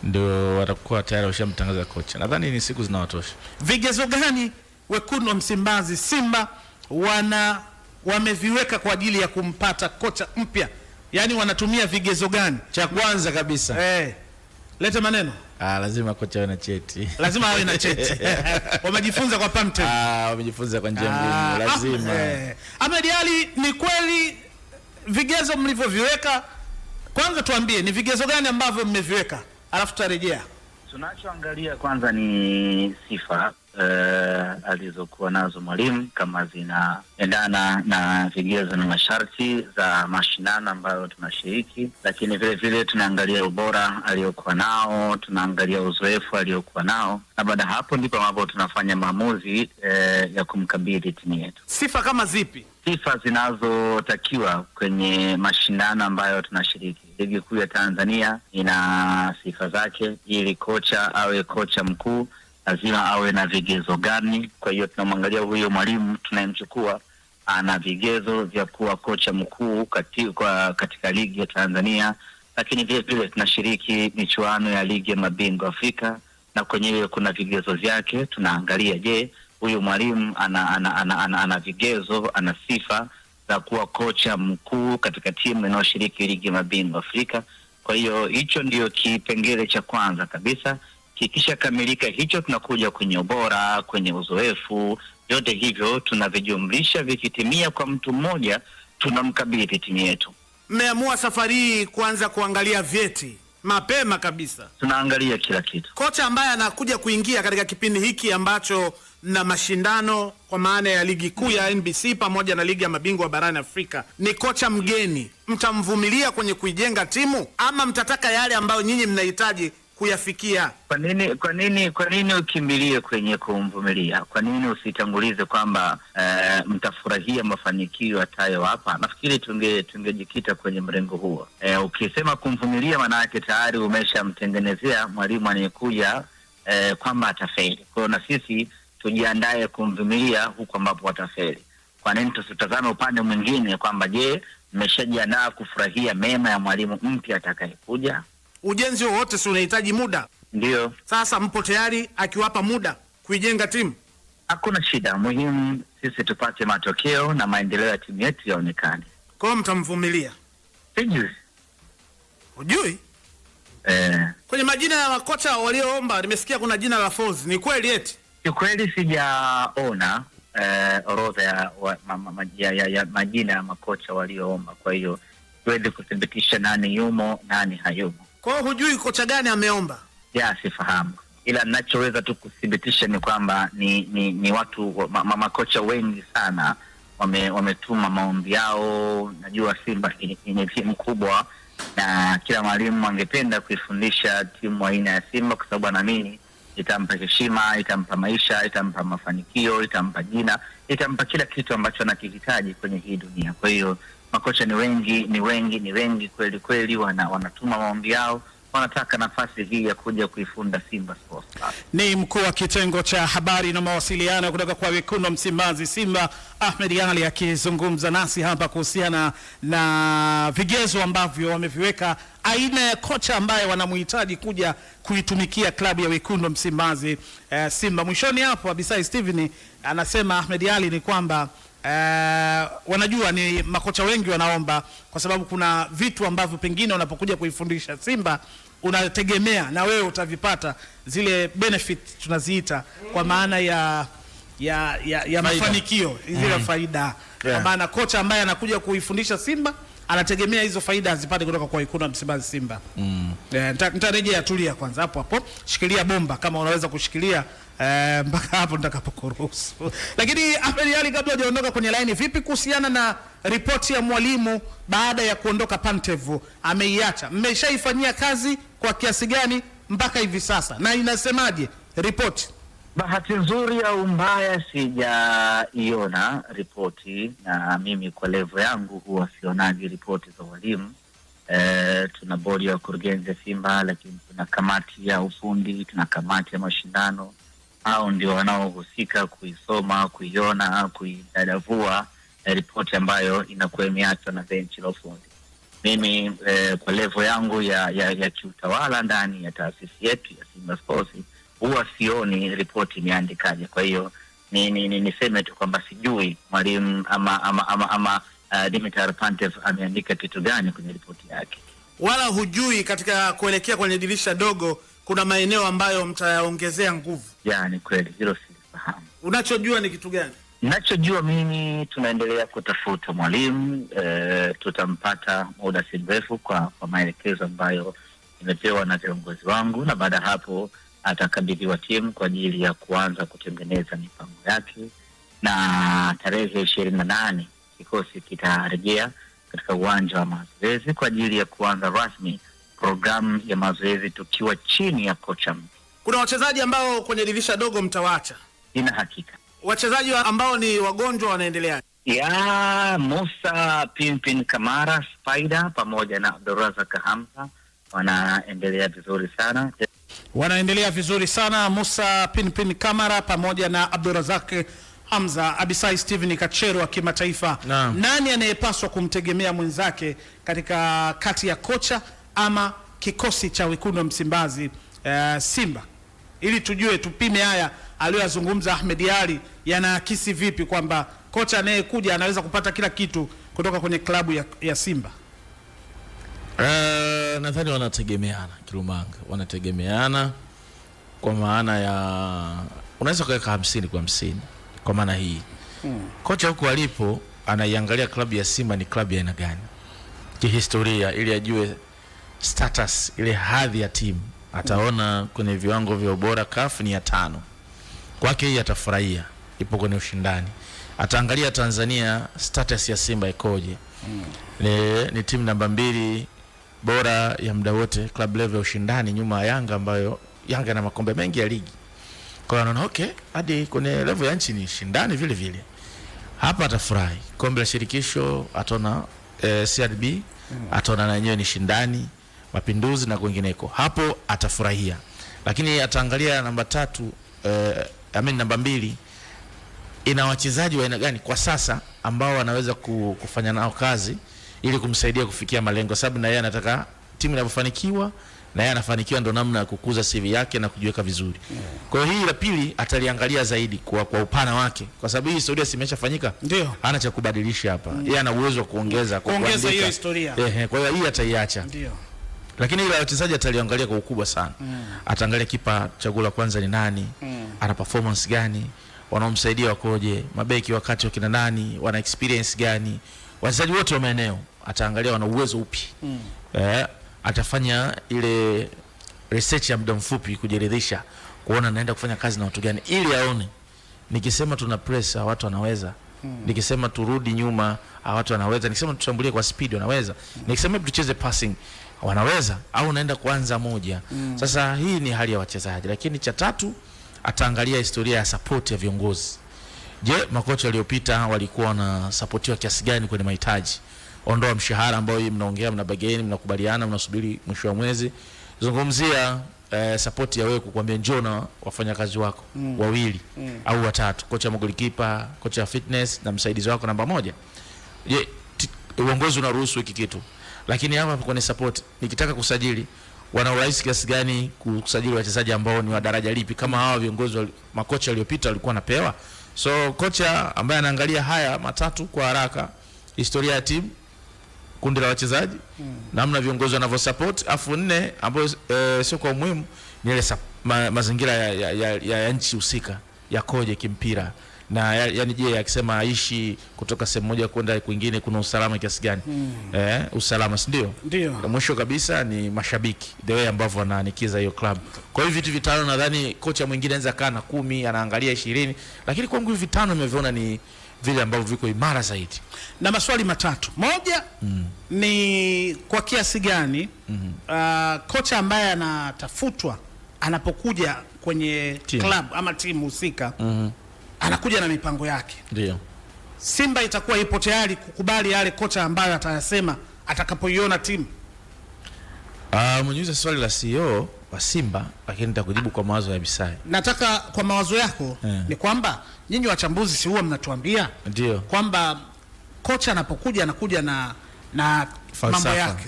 Ndio watakuwa tayari washamtangaza kocha. Nadhani ni siku zinawatosha. Vigezo gani wekundu wa Msimbazi Simba wameviweka kwa ajili ya kumpata kocha mpya? Yaani wanatumia vigezo gani? Cha kwanza kabisa, Lete maneno. Lazima kocha awe na cheti. Lazima awe na cheti. Wamejifunza kwa Pamte. Wamejifunza kwa njia ngumu, lazima. Ahmed Ally, ni kweli vigezo mlivyoviweka? Kwanza tuambie ni vigezo gani ambavyo mmeviweka, alafu tutarejea. Tunachoangalia kwanza ni sifa alizokuwa nazo mwalimu, kama zinaendana na vigezo na masharti za mashindano ambayo tunashiriki, lakini vile vile tunaangalia ubora aliokuwa nao, tunaangalia uzoefu aliokuwa nao, na baada ya hapo ndipo ambapo tunafanya maamuzi ya kumkabidhi timu yetu. Sifa kama zipi? Sifa zinazotakiwa kwenye mashindano ambayo tunashiriki. Ligi Kuu ya Tanzania ina sifa zake. Ili kocha awe kocha mkuu lazima awe na vigezo gani? Kwa hiyo tunamwangalia huyo mwalimu tunayemchukua ana vigezo vya kuwa kocha mkuu katika ligi ya Tanzania, lakini vile vile tunashiriki michuano ya ligi ya mabingwa Afrika na kwenyewe kuna vigezo vyake. Tunaangalia, je, huyu mwalimu ana vigezo, ana sifa za kuwa kocha mkuu katika timu inayoshiriki ligi ya mabingwa Afrika. Kwa hiyo hicho ndio kipengele cha kwanza kabisa. Kikisha kamilika hicho, tunakuja kwenye ubora, kwenye uzoefu. Vyote hivyo tunavijumlisha, vikitimia kwa mtu mmoja, tunamkabidhi timu yetu. Mmeamua safari hii kuanza kuangalia vyeti mapema kabisa. Tunaangalia kila kitu. Kocha ambaye anakuja kuingia katika kipindi hiki ambacho na mashindano kwa maana ya ligi kuu ya NBC pamoja na ligi ya mabingwa barani Afrika ni kocha mgeni, mtamvumilia kwenye kuijenga timu ama mtataka yale ambayo nyinyi mnahitaji kuyafikia? Kwa nini ukimbilie kwenye kumvumilia? Kwa nini usitangulize kwamba mtafurahia mafanikio atayowapa? Nafikiri tungejikita kwenye mrengo huo. Ukisema kumvumilia, maana yake tayari umeshamtengenezea mwalimu anayekuja kwamba atafeli. Kwa hiyo na sisi tujiandae kumvumilia huko ambapo atafeli. Kwa nini tusitazame upande mwingine kwamba je, mmeshajiandaa kufurahia mema ya mwalimu mpya atakayekuja? Ujenzi wowote si unahitaji muda? Ndio. Sasa mpo tayari akiwapa muda kuijenga timu? Hakuna shida, muhimu sisi tupate matokeo na maendeleo ya timu yetu yaonekane. Kwa hiyo mtamvumilia? Sijui. Hujui? Kwenye majina ya makocha walioomba nimesikia kuna jina la Folz, ni kweli eti? Kiukweli sijaona orodha ya majina ya makocha walioomba, kwa hiyo siwezi kuthibitisha nani yumo nani hayumo. Kwa hiyo hujui kocha gani ameomba? Ya, sifahamu, ila ninachoweza tu kuthibitisha ni kwamba ni watu makocha wengi sana wametuma maombi yao. Najua Simba ni timu kubwa na kila mwalimu angependa kuifundisha timu aina ya Simba kwa sababu anaamini itampa heshima, itampa maisha, itampa mafanikio, itampa jina, itampa kila kitu ambacho anakihitaji kwenye hii dunia. Kwa hiyo makocha ni wengi, ni wengi, ni wengi kweli kweli, wanatuma maombi yao, wanataka nafasi hii ya kuja kuifunda Simba Sports Club. Ni mkuu wa kitengo cha habari na mawasiliano kutoka kwa wekundu wa Msimbazi Simba, Ahmed Ally, akizungumza nasi hapa kuhusiana na vigezo ambavyo wameviweka, aina ya kocha ambaye wanamhitaji kuja kuitumikia klabu ya wekundu wa Msimbazi Simba. Mwishoni hapo Abisai Steven anasema Ahmed Ally ni kwamba wanajua ni makocha wengi wanaomba kwa sababu kuna vitu ambavyo pengine unapokuja kuifundisha Simba unategemea na wewe utavipata, zile benefit tunaziita kwa maana ya Faida. mafanikio, zile faida. Kwa maana kocha ambaye anakuja kuifundisha Simba anategemea hizo faida azipate kutoka kwa wekundu wa Msimbazi Simba. Nitarejea, tulia kwanza hapo hapo. Shikilia bomba kama unaweza kushikilia mpaka hapo nitakapokuruhusu. Lakini Ahmed Ally, kabla hujaondoka kwenye line, vipi kuhusiana na ripoti ya mwalimu baada ya kuondoka Pantev ameiacha? Mmeshaifanyia kazi kwa kiasi gani mpaka hivi sasa na inasemaje ripoti? Bahati nzuri au mbaya sijaiona ripoti, na mimi kwa level yangu huwa sionagi ripoti za walimu. Tuna bodi ya wakurugenzi ya Simba, lakini tuna kamati ya ufundi, tuna kamati ya mashindano. Hao ndio wanaohusika kuisoma, kuiona, kuidadavua ripoti ambayo inakuwa imeachwa na benchi la ufundi. Mimi kwa level yangu ya kiutawala ndani ya taasisi yetu ya Simba Sports huwa sioni ripoti imeandikaje. Kwa hiyo niseme tu kwamba sijui mwalimu ama Dimitar Pantev ameandika kitu gani kwenye ripoti yake. Wala hujui katika kuelekea kwenye dirisha dogo kuna maeneo ambayo mtayaongezea nguvu? Ya, ni kweli hilo silifahamu. Unachojua ni kitu gani? Nachojua mimi, tunaendelea kutafuta mwalimu, tutampata muda si mrefu kwa maelekezo ambayo nimepewa na viongozi wangu, na baada ya hapo atakabidhiwa timu kwa ajili ya kuanza kutengeneza mipango yake, na tarehe 28 kikosi kitarejea katika uwanja wa mazoezi kwa ajili ya kuanza rasmi programu ya mazoezi tukiwa chini ya kocha mpya. Kuna wachezaji ambao kwenye dirisha dogo mtawaacha? Sina hakika. Wachezaji ambao ni wagonjwa wanaendelea? Ya Musa Pimpin Kamara Spider pamoja na Abdulrazak Hamza wanaendelea vizuri sana. Wanaendelea vizuri sana, Musa Pinpin Kamara pamoja na Abdulrazak Hamza. Abisai Steven Kachero wa kimataifa. Naam. Nani anayepaswa kumtegemea mwenzake katika kati ya kocha ama kikosi cha wekundu wa Msimbazi, Simba, ili tujue tupime haya aliyoyazungumza Ahmed Ally yanaakisi vipi kwamba kocha anayekuja anaweza kupata kila kitu kutoka kwenye klabu ya Simba? Nadhani wanategemeana Kilumanga, wanategemeana kwa maana ya unaweza kuweka 50-50 kwa maana hii. Kocha huko alipo anaiangalia klabu ya Simba ni klabu ya aina gani kihistoria, ili ajue status ile hadhi ya timu. Ataona kwenye viwango vya ubora CAF ni ya 5, kwake hii atafurahia, ipo kwenye ushindani. Ataangalia Tanzania status ya Simba ikoje. Ni timu namba 2 bora ya muda wote club level ya ushindani nyuma ya Yanga, ambayo Yanga ina makombe mengi ya ligi. Kwa hiyo anaona okay, hadi kwenye level ya nchi ni shindani vile vile. Hapa atafurahi. Kombe la shirikisho ataona, CRB ataona na yenyewe ni shindani, Mapinduzi na kwingineko. Hapo atafurahia. Lakini ataangalia namba 3, namba 2 ina wachezaji wa aina gani kwa sasa ambao wanaweza kufanya nao kazi ili kumsaidia kufikia malengo, sababu na yeye anataka timu inapofanikiwa na yeye anafanikiwa, ndo namna ya kukuza CV yake na kujiweka vizuri. Kwa hiyo hii la pili ataliangalia zaidi kwa upana wake, kwa sababu hii historia si imeshafanyika. Ndio. Hana cha kubadilisha hapa. Yeye ana uwezo wa kuongeza kwa Kuongeza kuandika. hiyo historia. Kwa hiyo hii ataiacha. Ndio. Lakini ile wachezaji ataliangalia kwa ukubwa sana. Ataangalia kipa chaguo la kwanza ni nani, ana performance gani, wanaomsaidia wakoje, mabeki wakati wakina nani, wana experience gani, wachezaji wote wa maeneo ataangalia wana uwezo upi. Atafanya ile research ya muda mfupi kujiridhisha, kuona naenda kufanya kazi na watu gani, ili aone nikisema tuna press watu wanaweza, nikisema turudi nyuma watu wanaweza, nikisema tushambulie kwa speed wanaweza, nikisema tucheze passing wanaweza, au naenda kuanza moja. Sasa hii ni hali ya wachezaji. Lakini cha tatu ataangalia historia ya support ya viongozi. Je, makocha waliopita walikuwa wanasupportiwa kiasi gani kwenye mahitaji? Ondoa mshahara ambao hii mnaongea, mna bargain, mnakubaliana, mnasubiri mwisho wa mwezi. Zungumzia support ya wewe kukwambia njoo na wafanyakazi wako wawili au watatu, kocha magolikipa, kocha fitness na msaidizi wako namba 1. Je, uongozi unaruhusu hiki kitu? Lakini hapa kwenye support, nikitaka kusajili wana urahisi kiasi gani kusajili wachezaji ambao ni wa daraja lipi, kama hawa viongozi makocha waliopita walikuwa wanapewa? So kocha ambaye anaangalia haya matatu kwa haraka, historia ya timu, kundi la wachezaji, namna viongozi wanavyo support, afu 4 ambayo sio kwa umuhimu ni ile mazingira ya nchi husika yakoje kimpira, na yani je, akisema aishi kutoka sehemu moja kwenda kwingine kuna usalama kiasi gani? Usalama, si ndio? Ndio. Na mwisho kabisa ni mashabiki, the way ambavyo wanaanikiza hiyo club. Kwa hiyo vitu vitano nadhani kocha mwingine anaweza kaa na 10, anaangalia 20, lakini kwangu hivi vitano nimeviona ni vile ambavyo viko imara zaidi. Na maswali matatu. Moja, ni kwa kiasi gani kocha ambaye anatafutwa anapokuja kwenye Team. club ama timu husika, anakuja na mipango yake. Ndio. Simba itakuwa ipo tayari kukubali yale kocha ambayo atayasema atakapoiona timu? Mwenye swali la CEO wa Simba, lakini nitakujibu kwa mawazo ya Bisai. Nataka kwa mawazo yako ni kwamba nyinyi wachambuzi si huwa mnatuambia Ndio. kwamba kocha anapokuja anakuja na na mambo Falsafa. yake.